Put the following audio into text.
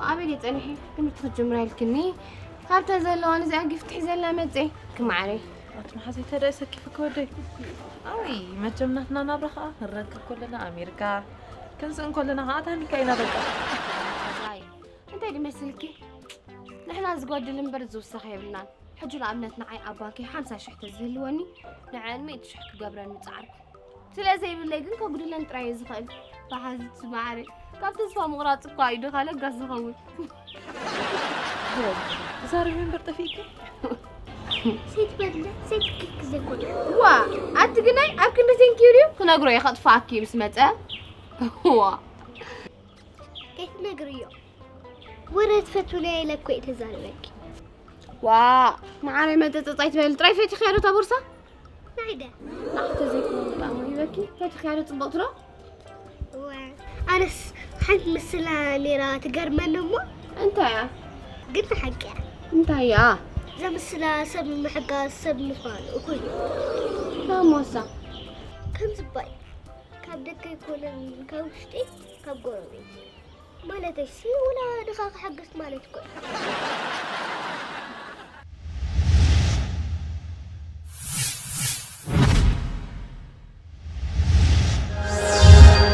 ኣበይ ድየ ጸኒሐ? ትምህርቲ ክትጅምራ ኢልክኒ። ካብተን ዘለዋኒ እዚኣ ጊፍት ሒዘላ መጸ። ክማዕረይ። ኣቲ መሓዘይ ተደእ ሰኪፍኪ ወደይ። ኣይ መቸም ናትና ናብራ ኸዓ ክንረክብ ከለና ኣሜሪካ ክንስእን ከለና ኸዓ ታኒካ ኢና በቃ። ኣይ እንታይ ድመስልኪ? ንሕና ዝጎድል እምበር ዝውሰኽ የብልናን። ሕጂ ንኣብነት ንዓይ ኣብ ባንከይ ሓምሳ ሽሕ ተዝህልወኒ ንዐን ሚእቲ ሽሕ ክገብረን ምጽዓርኩ። ስለ ዘይብለይ ግን ከጉድለን ጥራይ እየ ዝኽእል። ብሓዚት ዝመዓረ ካብ ተስፋ ምቑራጽ እኳ እዩ ድኻ ለጋስ ዝኸውን። ትዛረቢ እምበር ጠፊእኪ። ሴት በለ ሴት ክክ ዘይኮነ ዋ ኣቲ ግናይ ኣብ ክንዲ ቴንኪዩ ድዩ ክነግሮ እየ ከጥፋኣኪ ምስ መጸ። ዋ ከይትነግርዮ ወረ ትፈትውለያ ኢለ እኮ እየ ተዛረበኪ። ዋ መዓረይ መጠጠጻይ ትበል ጥራይ ፈቲኽያ ዶ እታ ቦርሳ? ናይደ ኣኽተ ዘይኮነ ብጣዕሚ ይበኪ ፈቲኽያ ዶ ጽቡቕ ትሎ? ወ ኣነስ ሓንቲ ምስላ ነይራ ትገርመኒ እሞ እንታይ እያ? ግን ሓቂ እያ። እንታይ እያ? እዛ ምስላ ሰብ ንምሕጋዝ ሰብ ምዃኑ እኩል እዩ። ካሞሳ ከም ዝበል ካብ ደገ ኣይኮነን ካብ ውሽጢ ካብ ጎረቤት ማለተይ ሲ ወላ ድኻ ክሕግዝ ማለት እኮ እዩ።